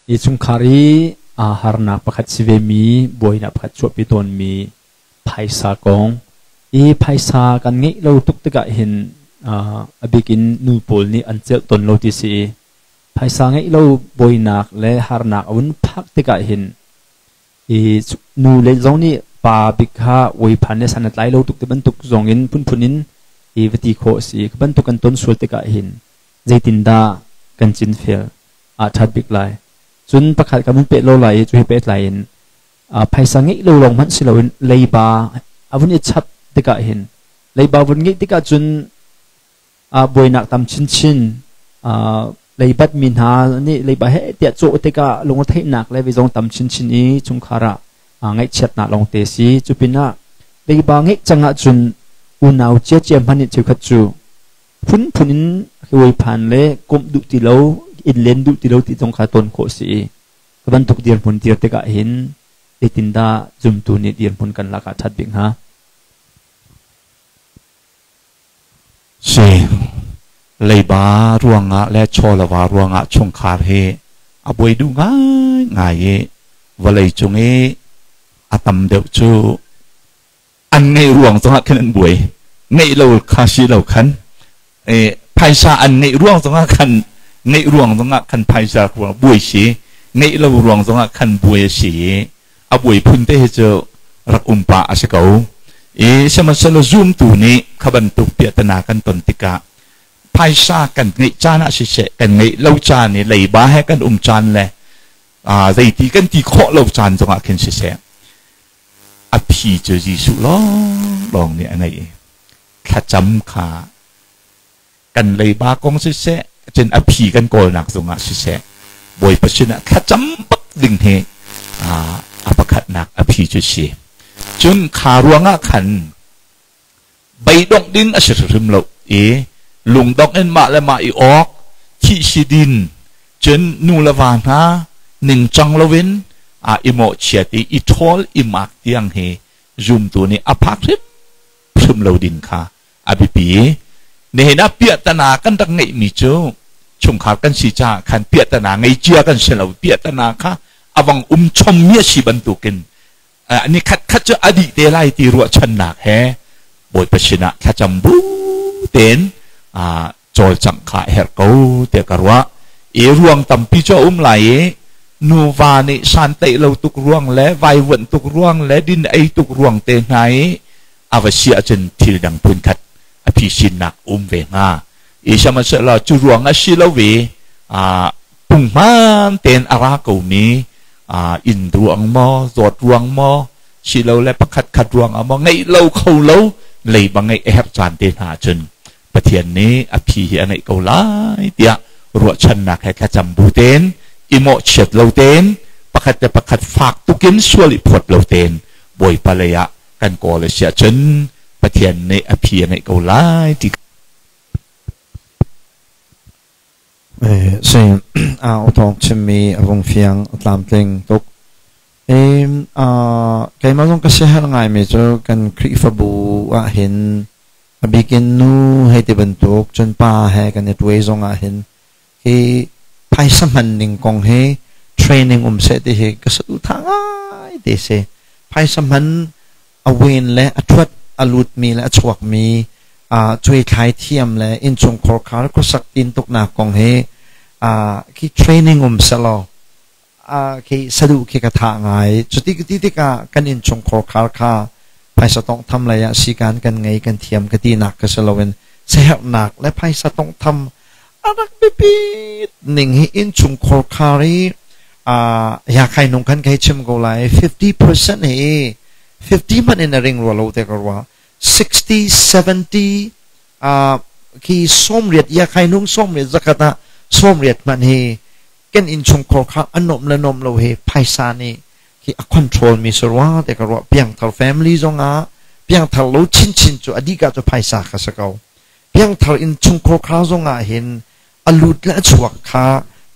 I chungkhar i harnak pakhat si vemi, buainak pakhat chuahpi tawnmi phaisa kong. I phaisa kan ngeih lo tuk tikah hin a bik in nu pawl nih an celh tawn lo ti si i phaisa ngeih lo buainak le harnak a vun phak tikah hin i nu le zong nih pa bik kha uaiphan le san a tlai lo tuk ti bantuk zong in phunphun in i va ti khawh a si. Khi bantuk kan ton sual tikah hin zeitindah kan cinfel ah ṭhat bik lai? Cun pakhat kan vun peh lo lai i cu he pehtlai in phaisa ngeih lo lawng hmanh si loin leiba a vun i chap tikah hin leiba vun ngeih tikah cun buainak tam chinchin, leibat mi hna nih leiba he tiah cawh tikah lungretheihnak le zong tam chinchin i chungkhar ah ngaihchiatnak lawngte si. Cu pinah leiba ngeih cang ahcun unau ciacia hmanh nih cheukhat cu phunphun in phan le komh duh ti lo, inn len duh ti lo ti zong kha ton khawh si i ka bantuk dirhmun dir tikah hin zeitindah zumtu nih dirhmun kan lak ah ṭhat bik hnga? Si. Leiba ruangah le chawlava ruangah chungkhar hi a buai duh ngaingai i vawlei cung i a tam deuh cu an ngeih ruang zongah khin an buai. Ngeih lo kha si lo khan phaisa an ngeih ruang zongah khan, ngeih ruang zongah khan phaisa ruang buai si, ngeih lo ruang zongah khan buai a si i a buai phun te hi cu rak um pah a si ko. I sihmanhsehlaw zumtu nih kha bantuk piahtana kan ton tikah phaisa kan ngeih caan ah siseh, kan ngeih lo caan i leiba he kan um caan le zeiti kan ti khawh lo caan zongah khin siseh, a phi cu Jesuh lawnglawng nih a ngeih i thlacam kha kan leiba kong siseh, cun a phi kan kawlnak zongah siseh, Bawipa sinah thlacam bak ding hi a pakhatnak a phi cu si. Cun kha ruangah khan beidongh ding a si hrimhrim lo i lungdongh in mah le mah i awk thih si din, cun nu le va hna ningcang loin a i mawhchiat i i ṭhawl i maak tiang hi zumtu nih a phak hrimhrim lo ding kha a biapi. Nihin ah piahtana kan rak ngeihmi cu chungkhar kan si caah khan piahtana ngei cia kan si lo. Piahtana kha a vang um chommi a si bantukin ni khat khat cu a dih te lai ti ruahchannak he Bawipa sinah thlacam bu tein cawlcangh kha a herh ko tiah ka ruah. I ruang tampi cu a um lai i nuva nih santeih lo tuk ruang le vaivuanh tuk ruang le din ei tuk ruang te hna i a va si ahcun thil dang phunkhat a phisinnak um ve hnga. I sihmanhsehlaw cu ruang a si lo i punghman tein a ra komi inn ruang maw, zawt ruang maw, silole pakhat khat ruang ah maw ngeih lo kho lo leiba ngeih a herh caan te hna ahcun Pathian nih a phi hi a ngeih ko lai tiah ruahchannak he thlacam bu tein, i mawhchiat lo tein, pakhat le pakhat fak tukin sual i phawt lo tein Bawipa lei ah kan kawl a si ahcun Pathian nih a phi a ngeih ko lai ti. Si a uthawng chimmi a vung fiang, a tlamtling tuk. Keimah zong ka siaherh ngaimi cu kan Khrihfabu ah hin a bikin nu hei ti bantuk, cun pa he kan i ṭuai zong ah hin hi phaisa hman ning kong hi training um seh ti hi ka saduhthah ngai te si. Phaisa hman a wen le a ṭhuat, a lutmi le a chuakmi cuaithlai thiam le innchung khorkhar khuasak tintuknak kong hi khi training um selaw khi saduh khi ka thah ngai. Cuti ti tikah kan innchung khorkhar kha phaisa tawnghtham lei ah sikan kan ngei, kan thiam ka tinak ka si loin siaherhnak le phaisa tawnghtham a rak biapit ning hi innchung khorkhar i ya khai nung khan kai chim ko lai, 50% hi 50 hmanh in a ring rua lo te ka rua, 60 70 khi 80 ya khai nung 80 zakhat ah 80 hmanh hi kan innchungkhar kha a nuam le nuam lo hi phaisa nih khi a control mi si rua te ka ruah. Piangthar family zong ah, piangthar lo chinchin cu a dika cu phaisa kha si ko. Piangthar innchungkhar kha zong ah hin a lut le a chuak kha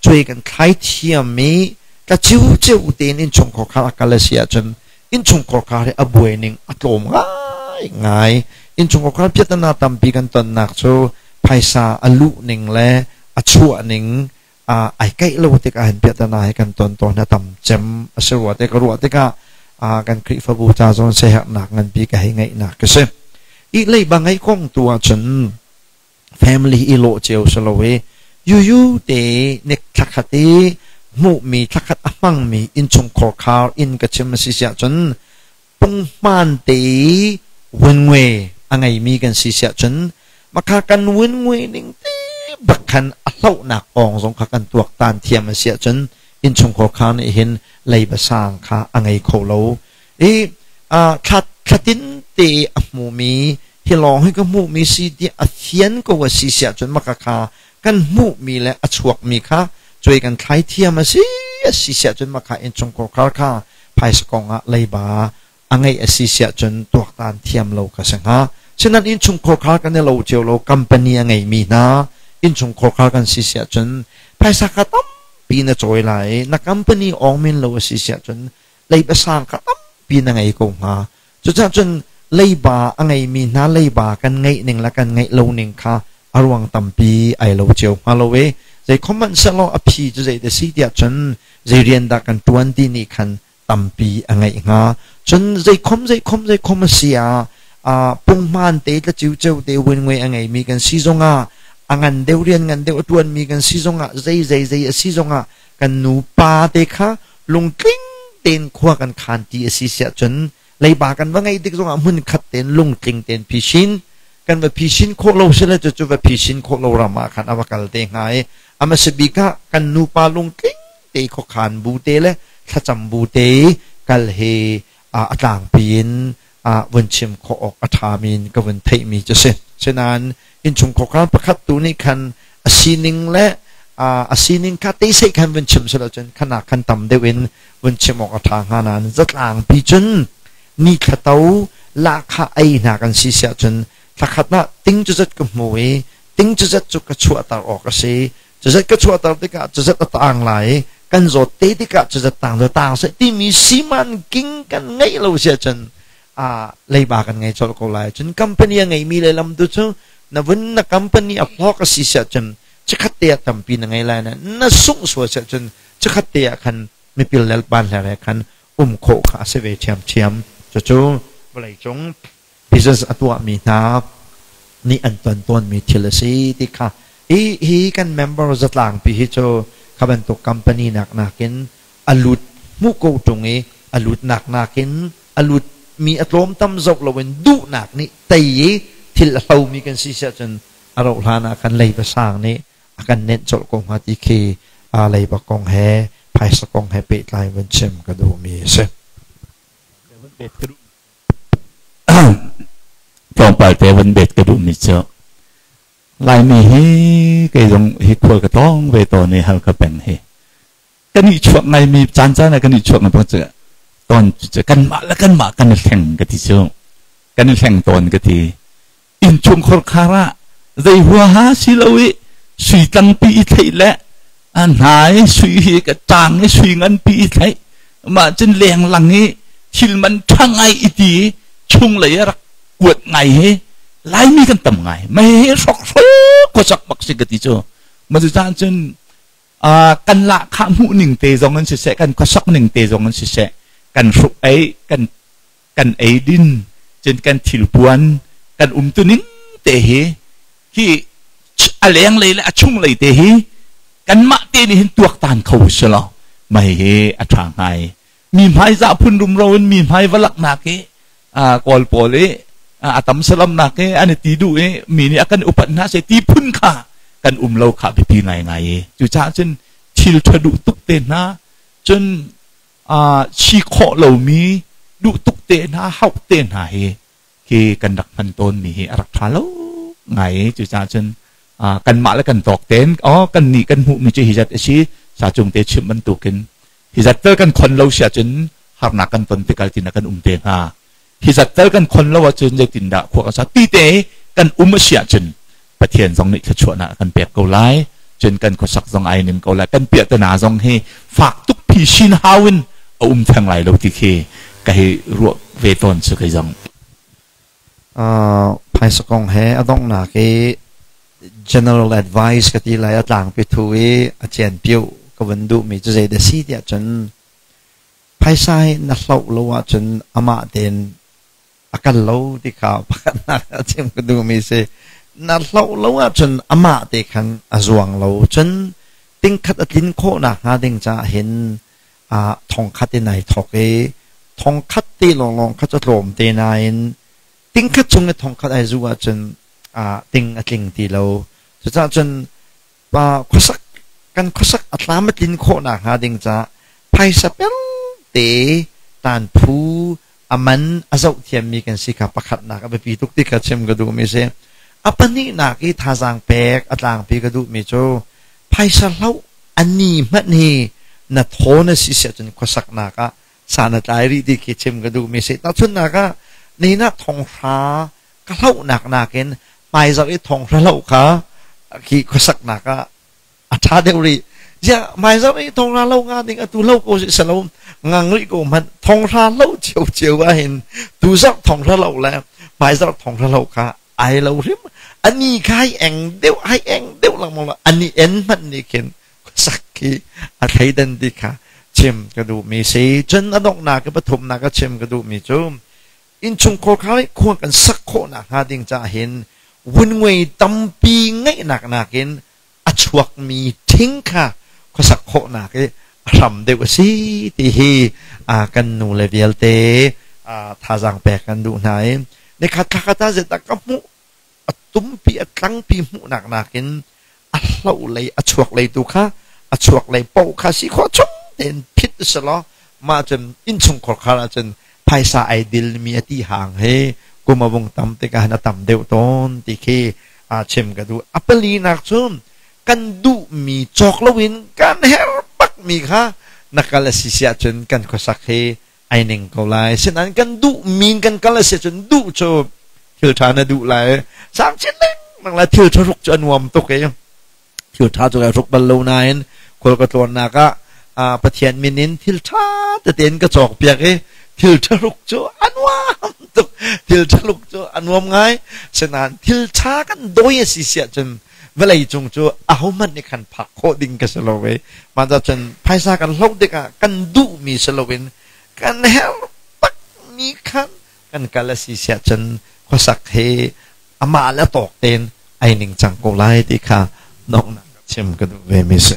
cuai kan thlai thiam i ka ciu ceu tein innchungkhar kha a kal a si ahcun innchungkhar kha hi a buai ning a tlawm ngai ngai. Innchungkhar kha piatana tampi kan tonnak cu phaisa a luh ning le a chuah ning. Ai kaih lo tikah hin piahtana hi kan ton tawn a tam cem a si rua te ka ruah tikah kan Khrihfabu ca zawn siaherhnak nganpi ka hei ngeihnak ka si. I leiba ngeih kong tu ahcun family i lawh cio si lo i yuyu te nek thlakhat i hmuhmi thlakhat a hmangmi innchungkhar khar inn ka chim a si siah cun punghman te i wingwe a ngeimi kan si siah cun makha kan wingwe ning te bak khan a hlohnak kong zong kha kan tuaktan thiam a si ahcun innchungkhar khar nih hin leiba sang kha a ngei kho lo i thla thlatin te a hmumi hi lawng hi ka hmuhmi si tiah a fian ko a si siah cun maka kha kan hmuhmi le a chuakmi kha cuai kan thlai thiam a si a si siah cun maka innchungkhar khar kha phaisa kong ah leiba a ngeih a si siah cun tuaktan thiam lo ka si hnga. Sinan innchungkhar khar kan i lo cio lo, company a ngeimi hna innchungkhar khar kan si siah cun phaisa kha tampi na cawi lai i na company awng men lo a si siah cun leiba sang kha tampi na ngei ko hnga. Cucaah cun leiba a ngeimi hna leiba kan ngeih ning le kan ngeih lo ning kha a ruang tampi ai lo cio hnga lo i zeikhom hmanh sehlaw a phi cu zei dah si tiah cun zei rian dah kan ṭuan ti nih khan tampi a ngeih hnga. Cun zeikhom zeikhom zeikhom a si ah punghman te tlaciuceu te wingwe a ngeimi kan si zongah a ngan deuh rian ngan deuh a ṭuanmi kan si zongah zei zei zei a si zongah kan nupa te kha lungtling tein khua kan khan ti a si siah cun leiba kan va ngeih tik zongah hmun khat tein lungtling tein phisin kan va phisin khawh lo sile cu cu va phisin khawh lo ram ah khan a va kal te hnga i ama si bik ah kan nupa lungtling te khuakhan bu te le thlacam bu te kal he a tlangpi in vun chim khawh awk a ṭhami in ka vun theihmi cu si. Sinain innchung khuakhan pakhat tu nih khan a sining le a sining kha teisei khan vun chim silo cun khan ah khan tam deuh in vun chim awk a ṭha hnga nain zatlangpi cun ni thlato lahkhah ei hna kan si siah cun thlakhat ah ting cu zat ka hmu i ting cu zat cu ka chuahter awk a si cuzat ka chuahter tikah cuzat a taang lai i kan zawt te tikah cuzat taang cu taang seh timi siman king kan ngeih lo si ahcun a leiba kan ngei colh ko lai. Cun company a ngeimi le lam tu cu na vun na company a hlawk a si si ahcun chikhat te ah tampi na ngei lai na na sungh sual si ahcun chikhat te ah khan mipil le ban hle khan um khawh kha a si ve ṭhiamṭhiam. Cucu vawleicung business a tuahmi hna nih an ton tawnmi thil a si ti kha hi hi kan member zatlangpi hi cu kha bantuk company nak nakin a lut hmuh ko ṭung i a lut nak nakin a lut mi a tlawm tam zoh loin duhnak nih tei i thil a hlomi kan si siah cun a rauh hlan ah khan leiba sang nih a kan nenh colh ko hnga ti khi leiba kong he phaisa kong he pehtlai vun chim ka duhmi a si. Tlawmpal te van bet ka duhmi cu Laimi hi kei zong hi khual ka tlawng ve tawn i Halkha peng hi kan i chuak ngaimi caan caan ah kan i chuak ngai cu tawn cu kanmah le kanmah kan i hleng ka ti cu kan i hleng tawn ka ti. Innchungkhar khar ah zei huaha si lo i sui tlangpi i thlaih le a hna i sui hi ka ṭang i sui nganpi i thlaih mah cun lenglang i thil man ṭha ngai i ti chunglei a rak kuat ngai hi Laimi kan tam ngai. Mei hi hrokhrol khuasak bak si ka ti cu. Ma cu caan cun kan lahkhah hmuh ning te zong in siseh, kan khuasak ning te zong in siseh, kan hruk ei kan kan eidin cun kan thilpuan kan umtuning te hi hi a lenglei le a chunglei te hi kanmah te nih hin tuaktan kho si lo mai hi a ṭha ngai. Mi hmai zah phun rumro in mi hmai va laknak hi Kawl pawl i a tam salamnak hi an i ti duh i mi nih a kan upat hna seh ti phun kha kan um lo kha biapi ngaingai i cucaah cun thil ṭha duh tuk te hna cun si khawh lomi duh tuk te hna hauh te hna hi khi kan rak hman tawnmi hi a rak ṭha lo ngai i cucaah cun kanmah le kan tawk tein oh kan nih kan hmuhmi cu hi zat a si sa cung te chimh bantukin hi zat tel kan khon lo si ahcun harnak kan ton tikal tin kan um te hnga, hi zat tel kan khon lo ahcun zeitindah khua kan sa ti te kan um a si ahcun Pathian zong nih thluachuahnak a kan pek ko lai. Cun kan khuasak zong ai ning ko lai, kan piahtana zong hi fak tuk phisin hau in a um theng lai lo ti khi ka hei ruah ve tawn cu kei zong. Phaisa kong he a donghnak i General advice ka ti lai, a tlangpi thu i a cian piu ka van duhmi cu zei dah si tiah cun, phaisa hi na hloh lo ahcun amah tein a kal lo ti kha pakhatnak a chim ka duhmi si. Na hloh lo ahcun amah te khan a zuang lo. Cun tingkhat a tlin khawh nakhnga ding caah hin thongkhat in ai thawk i thongkhat te lawnglawng kha cu tlawm te nain tingkhat chung i thongkhat ai zu ahcun ting a tling ti lo. Cucaah cun pa khuasak kan khuasak a tlam a tlin khawh nakhnga ding caah phaisa pel te tan phu a man a zoh thiammi kan si kha pakhatnak a biapi tuk ti kha chim ka duhmi si. A pahnihnak i thazaang pek a tlangpi ka duhmi cu phaisa hloh a ni hmanh hi na thaw na si si ahcun khuasaknak ah san a tlai rih ti khi chim ka duhmi si. Tahchunhnak ah, nihin ah thonghra ka hlohnak nakin hmaizarh i thonghra hloh kha khi khuasaknak ah a ṭha deuh rih. Ziah hmaizarh i thonghra hlo nga ding atu hlo ko sih salo ngang rih ko hmanh thonghra hlo cio ahhin tuzarh thonghra hlo le hmaizarh thonghra hlo kha ai lo hrim. Ani kha ai eng deuh, ai eng deuh lengmang lo, ani en hmanh nih khin khuasak khi a thleidan ti kha chim ka duhmi si. Cun a donghnak i pathumnak a chim ka duhmi cu innchungkhar kha khua kan sak khawh nakhnga ding caah hin vunngui tampi ngeihnak nakin a chuakmi ṭhing kha khuasak khawhnak i a hram deuh a si ti hi kan nu le vialte thazaang pek kan duh hna i nikhat thlakhat ah zeidah ka hmuh a tumpi a tlangpi hmuhnak nakin a hloh lei a chuak lei tu kha a chuak lei paoh kha si khawh chung tein phit u selaw mah cun innchungkhar khar ahcun phaisa ai dilmi a ti hang he kum a vung tam tikah a tam deuh tawn ti khi chim ka duh. A palinak cu kan duhmi cawk loin kan herh bakmi kha na kal a si si ahcun kan khuasak hi ai ning ko lai. Sinain kan duhmi kan kal a si ahcun duh cu thil ṭha na duh lai. Sang chin lengmang lai, thil ṭha ruk cu a nuam tuk i thil ṭha cu kai ruk bal lo nain khual ka tlawnnak ah Pathian min in thil ṭha tete in ka cawk piak i thil ṭha ruk cu a nuam tuk. Thil ṭha ruk cu a nuam ngai. Sinain thil ṭha kan dawi a si si ahcun vawlei cung cu ahohmanh nih khan phak khawh ding ka si lo i mah cun phaisa kan hloh tikah kan duhmi si loin kan herh takmi khan kan kal a si siah cun khuasak hi amah le tawk tein ai ning cang ko lai ti kha donghnak chim ka duh ve mi si.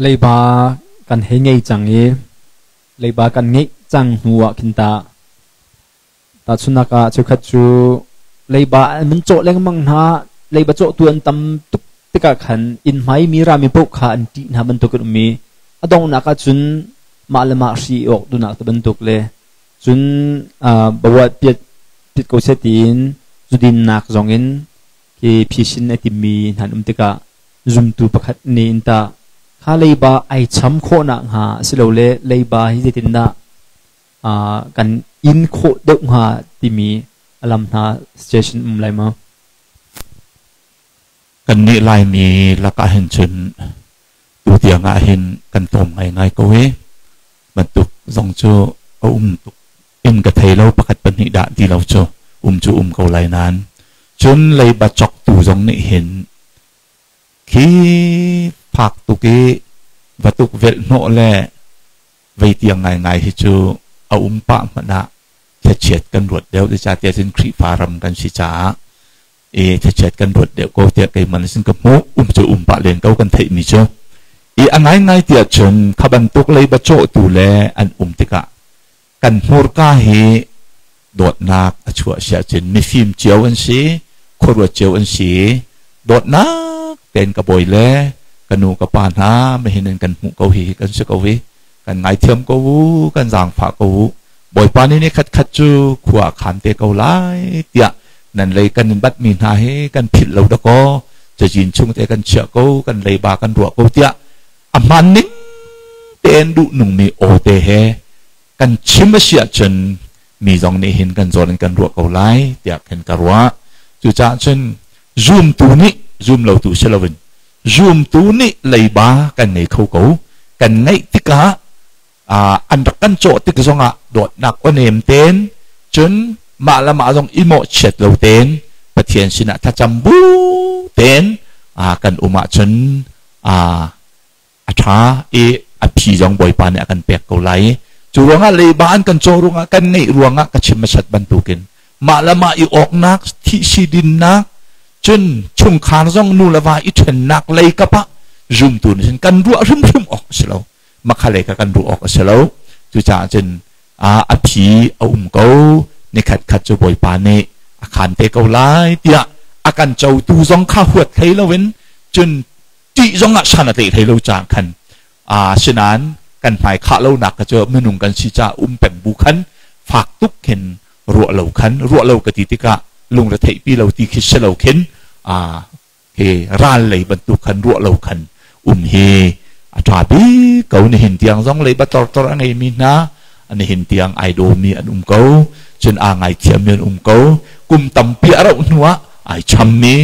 Leiba kan hei ngei cang i leiba kan ngeih cang hnu ah khin ta tahchunhnak ah cheukhat cu leiba an cawh lengmang hna. Leiba cawhtu an tam tuk tikah khan inn hmai mi rami paoh kha an ṭih hna bantuk in um i a donghnak ah cun mah le mah hri awk duhnak te bantuk le cun bavuah piat piat ko seh tiin zudinnak zong in khi phisin a timmi hna an um tikah zumtu pakhat nih in tah kha leiba ai cham khawh nakhnga asilole leiba hi zeitindah kan in khawh deuh hnga timi a lam hna suggestion um lai maw? Kannih Laimi lakah hin cun tutiang ah hin kan tlawm ngaingai ko i bantuk zong cu a um tuk in ka thei lo, pakhat pahnih dah ti lo cu um cu um ko lai nain cun leiba cawktu zong nih hin khi fak tuk i va tuk velh hnawh le vei tiang ngaingai hi cu a um pah hmanh ah thlachiat kan ruat deuh. Zeicahtiah cun Khrihfa ram kan si caah i thlachiat kan ruat deuh ko tiah keimah nih cun ka hmuh. Um cu um pah len ko kan theihmi cu i a ngaingai tiah cun kha bantuk leiba cawhtu le an um tikah kan hmurka hi dawtnak a chuah si ahcun mifim cio an si, khuaruat cio an si, dawtnak tein ka bawi le ka nu ka pa hna, mahin in kan hmuh ko, hi kan si ko hi, kan ngaithiam ko u, kan zaangfah ko u, Bawipa nih ni khat khat cu khua a khan te ko lai tiah nan lei kan in batmi hna hi kan philh lo dakaw, cazin chung te kan chiah ko, kan leiba kan ruah ko tiah a hmaan ning tein duh nungmi aw te he kan chim a si ahcun mi zong nih hin kan zawn in kan ruah ko lai tiah khin ka ruah. Cucaah cun zumtu nih, zum lotu si loin zumtu nih leiba kan ngei kho ko. Kan ngeih tikah an rak kan cawh tik zongah dawtnak aw nem tein, cun mah le mah zong i mawhchiat lo tein Pathian sinah thlacam bu tein kan um ahcun a ṭha i a phi zong Bawipa nih a kan pek ko lai. Cu ruangah leiba an kan cawh ruangah kan ngeih ruangah ka chim hmasat bantukin mah le mah i awknak, thihsi dinnak, cun chungkhar zong nu le va i ṭhennak lei kap ah zumtu nih cun kan ruah hrimhrim awk a si lo. Makha lei kha kan ruah awk a si lo. Cucaah cun a phi a um ko. Nikhat khat cu Bawipa nih a khaan te ko lai tiah a kan cotu zong kha huat hlei loin cun ṭih zongah san a tlaih hlei lo caah khan asinain kan hmai khah lonak kha cu minung kan si caah um peng bu khan fak tuk khin ruah lo khan ruah lo ka ti tikah lungretheihpi lo ti khi si lo khin hi ral lei bantuk khan ruah lo khan um hi a ṭha bik ko. Nihin tiang zong leiba tortor a ngeimi hna nihin tiang ai dawmi an um ko, cun aa ngaithiammi an um ko, kum tampi a rauh hnu ah ai chammi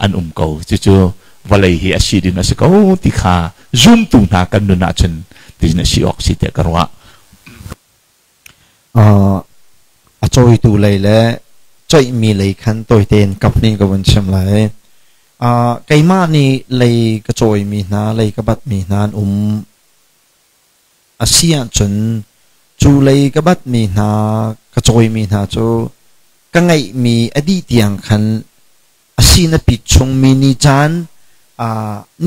an um ko. Cucu vawlei hi a si ding a si ko ti kha zumtu hna kan nun ahcun tin a si awk si tiah ka ruah. A cawitu lei le coihmi lei khan tawite in kap ning ka vun chim lai. Keimah nih lei ka cawimi hna, lei ka batmi hna an um a si ahcun cu lei ka batmi hna, ka cawimi hna cu ka ngeihmi a dih tiang khan a si na pit chungmi ni caan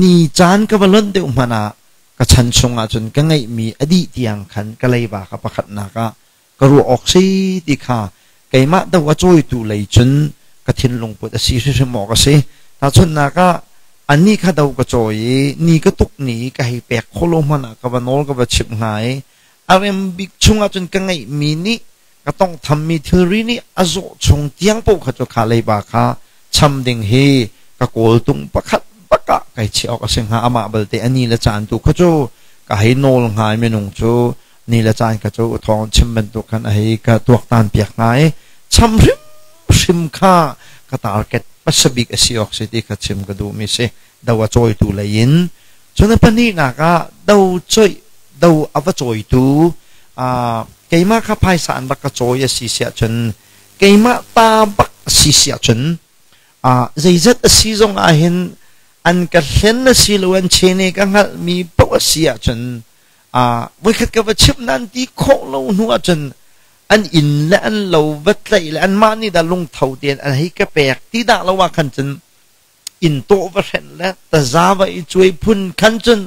ni caan ka va lonh deuh hmanh ah ka chan chung ahcun ka ngeihmi a dih tiang khan ka leiba kha pakhatnak ah ka ruah awk si ti kha keimah do a cawitu lei cun ka thinlung put a si hrimhrim awk a si. Tahchunhnak ah, anih kha do ka cawi i ni ka tuk ni ka hei pek khawh lo hmanh ah ka va nawl ka va chimh hnga i a rem bik chung ahcun ka ngeihmi nih ka tongthammi thilri nih a zawh chung tiang paoh kha cu kha leiba kha cham ding hi ka kawltung pakhat bak ah kai chiah awk a si hnga. Amah balte a ni le caan tu kha cu ka hei nawl hnga i minung cu ni le caan kha cu thawng chim bantuk khan a hei ka tuaktan piak hnga i cham hrimhrim kha ka target pasabik a si awk si ti kha chim ka duhmi si do a cawitu lei in. Cun a pahnihnak ah do coih do a va cawitu keimah kha phaisa an rak ka cawi a si siah cun keimah ta bak a si siah cun zeizat a si zong ah hin an ka hlen a si lo an chene ka hngalhmi paoh a si ahcun voikhat ka va chimh nan ti khawh lo hnu ahcun an inn le an lo va tlaih le anmah nih dah lungtho tein an hei ka pek ti dah lo ah khan cun inn tawh va hrenh le taza va i cuai phun khan cun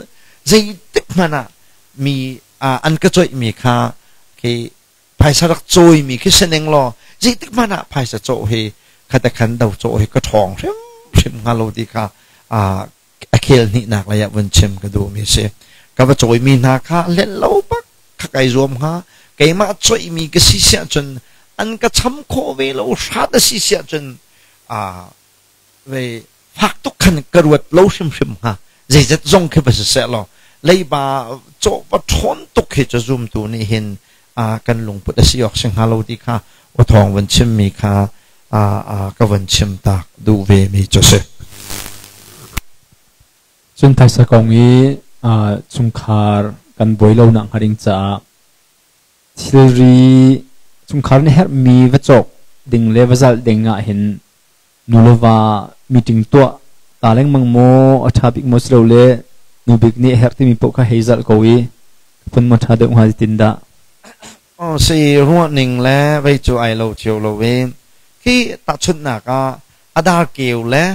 zeitik hmanh ah mi an ka coihmi kha khi phaisa rak cawimi khi si ning law zeitik hmanh ah phaisa cawh hi khate khan do cawh hi ka ṭhawng hrimhrim hnga lo ti kha a khel hnihnak lei ah vun chim ka duhmi si. Ka va cawimi hna kha hlen lo bak kha kai zuam hnga. Keimah coihmi ka si siah cun an ka cham khawh ve lo hrat a si siah cun ve fak tuk khan ka ruat lo hrimhrim hnga. Zeizat zong khi va si seh law leiba cawh va ṭhawn tuk hi cu zumtu nih hin kan lungput a si awk si hnga lo ti kha aw thawng van chimmi kha ka van chim tak duh ve mi cu si. Cun phaisa kong i chungkhar kan buai lo nak hnga ding caah thilri chungkhar nih herhmi va cawk ding le va zalh ding ah hin nu le va meeting tuah ta lengmang maw a ṭha bik maw silole nu bik nih a herh timi paoh kha hei zalh ko i phun maw ṭha deuh hnga tin dah? Oh, si ruahning le vei cu ai lo cio lo i khi tahchunhnak ah a dar keu le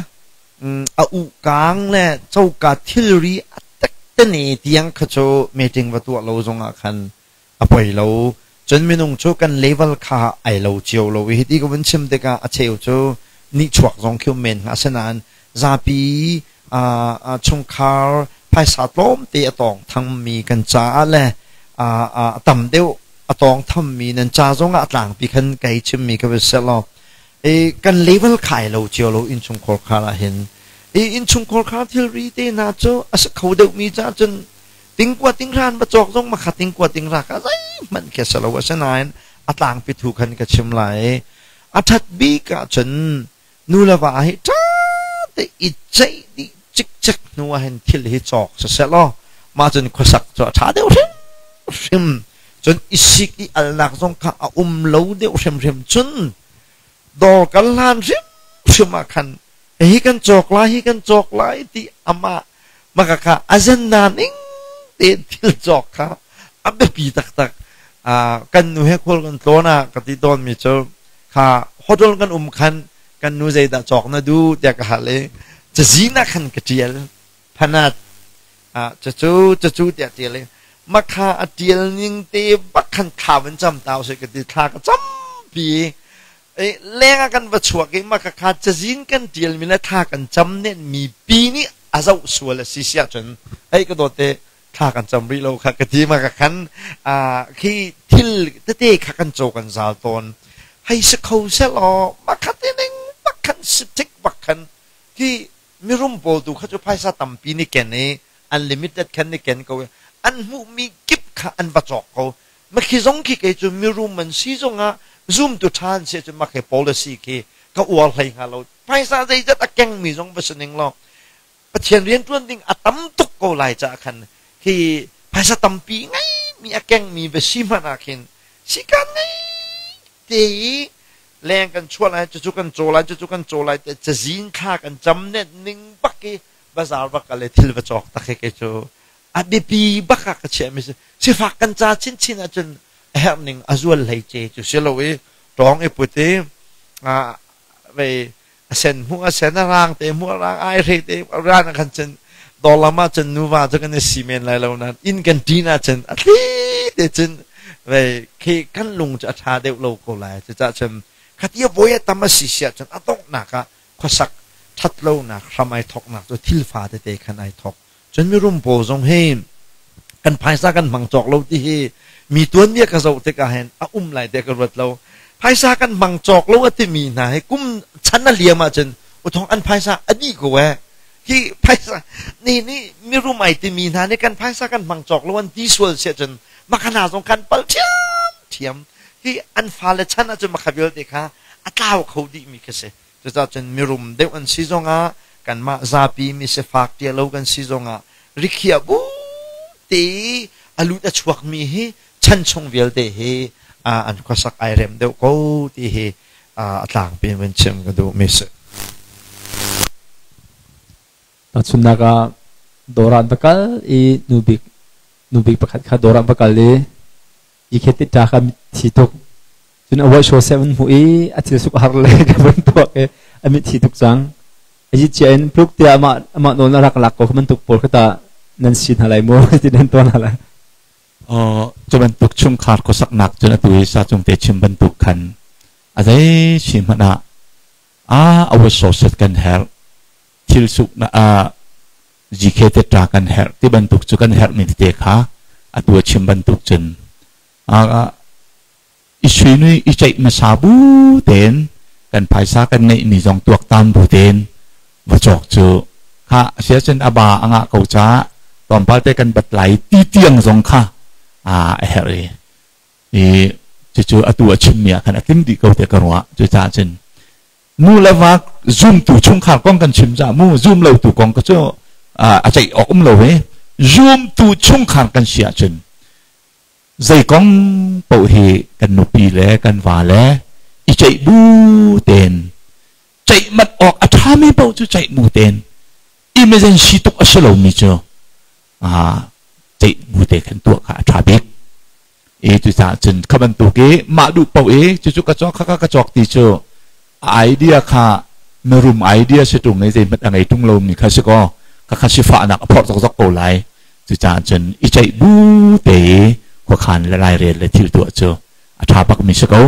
a u kaang le coka thilri a tektene tiang kha cu meeting va tuah lo zongah khan a poi lo. Cun minung cu kan level kha ai lo cio lo i hiti ka vun chim tikah a cheu cu nihchuak zong khi um men hnga. Asinain zapi chungkhar phaisa tlawmte a tawng thangmi kan caah le a tam deuh a tawng thammi nan ca zongah a tlangpi khan kai chimmi ka va si law kan level khai lo cio lo innchungkhar khar ah hin i innchungkhar khar thilri te hna cu a si kho deuhmi ca cun tingkua tinghran va cawk zong makha tingkua tingra kha zeihmanh khi a si lo. Asinain a tlangpi thu khan ka chim lai. A ṭhat bik ahcun nu le va hi ṭha te i ceih dih cikcek hnu ah hin thil hi cawk siseh law mah cun khuasak cu a ṭha deuh hrimhrim. Cun i sik i alnak zong kha a um lo deuh hrimhrim. Cun dawr kal hlan hrim hrim ah khan hi kan cawk lai hi kan cawk lai ti amah maka kha agenda ning tein thil cawk kha a biapi taktak. Kan nu he khual kan tlawn ah ka ti tawn mi cu kha hotel kan um khan kan nu zeidah cawk na duh tiah ka hal i cazin ah khan ka ṭial phanat cucu cucu tiah ṭial i makha a ṭial ning te bak khan thla van cam ta usih ka ti thla ka campi i leng ah kan va chuak i maka kha cazin kan ṭial mi le thla kan cam nen mi pi nih a zoh sual a si si ahcun ei ka dawt te thla kan cam rih lo kha ka ti ma ka khan khi thil tete kha kan co kan zal tawn hei si kho seh law makhat te ning bak khan si tik bak khan khi mirum pawl tu kha cu phaisa tampi ni ken i unlimited khan ni ken ko i an hmuhmi kip kha an va cawk ko makhi zong khi kei cu mirum an si zongah zumtu ṭha an si cu makhi policy khi ka uar hlei hnga lo phaisa zeizat a kengmi zong va si ning law Pathian rianṭuan ding a tam tuk ko lai caah khan khi phaisa tampi ngeimi a kengmi va si hmanh ah khin sikan ngei te i leng kan chuah lai cucu kan caw lai cucu kan caw lai te cazin thla kan cam net ning bak i bazar bak le thil va cawk tak hi kei cu a biapi bak ah ka chiah mi si sifak kan ca chinchin ahcun a herh ning a zual hlei ce cu si lo i tawng i put i vei a sen hmuh a sen a rang te hmuh a rang ai hre te ran khan cun dawlam ah cun nuva cu kan i si men lai lo nain inn kan ṭin ah cun a thli te cun vei khi kan lung cu a ṭha deuh lo ko lai. Cucaah cun khati a voi a tam a si siah cun a donghnak ah khuasak ṭhat lonak hram ai thawknak cu thil fa tete khan ai thawk. Cun mirum pawl zong hi kan phaisa kan hmang cawk lo ti hi mi tuanbia ka zoh tikah hin a um lai tiah ka ruat lo. Phaisa kan hmang cawk lo a timi hna hi kum chan a liam ahcun uthong an phaisa a dih ko eh. Hi phaisa ni nih mirum ai timi hna nih kan phaisa kan hmang cawk lo an ti sual siah cun makana zong kan pal ṭhiamṭhiam. Hi an fale chan ahcun makha vialte kha a tlau kho dihmi khi si. Cucaah cun mirum deuh an si zongah kanmah zapi mi sifak tia lo kan si zongah rikhiah bu te i a lut a chuakmi hi chan chung vialte hi an khuasak ai rem deuh ko ti hi a tlangpi in vun chim ka duh mi si. Tahchunhnak ah dawr ah an va kal i nubik nubik pakhat kha dawr ah an va kal i i khet ṭa kha thi tuk. Cun a voih seh an hmuh i a thil suk a har le ka vun tuak i a mit thi tuk cang. Ayi cia in pluk tiah amah amah nawl a rak lak ko kha bantuk pawl kha tah nan si hna lai maw ti nan tuah hna lai. Cu bantuk chungkhar khuasaknak cun atu hi sa cung te chim bantuk khan a zei si hmanh ah a awa sawset kan herh thil suk na a GK te ṭa kan herh ti bantuk cu kan herhmi tete kha atu a chim bantuk cun i suinui i ceih hmasa bu tein kan phaisa kan ngeihmi zong tuaktan bu tein va cawk cu kha siacun a ba a ngah ko caah tlawmpal te kan bat lai ti tiang zong kha a herh i i cucu atu a chimmi ah khan a tling dih ko te ka ruah. Cucaah cun nu le va zumtu chungkhar kong kan chim ca mu zum lo tu kong ka cu a ceih awk um lo he zumtu chungkhar kan si ahcun zei kong paoh hi kan nupi le kan va le i ceih bu tein ceih mat awk a ṭhami paoh cu ceih bu tein emergency tuk a si lomi cu ceih bu te khan tuah kha a ṭha bik i cucaah cun kha bantuk i mah duh paoh i cucu ka cawk kha ka cawk ti cu idea kha mirum idea si ṭung i zeihmanh a ngei ṭung lomi kha si kaw khakha sifahnak a phorh zokzok ko lai. Cucaah cun i ceih bu te i khuakhan le lairel le thil tuah cu a ṭha bakmi si ko.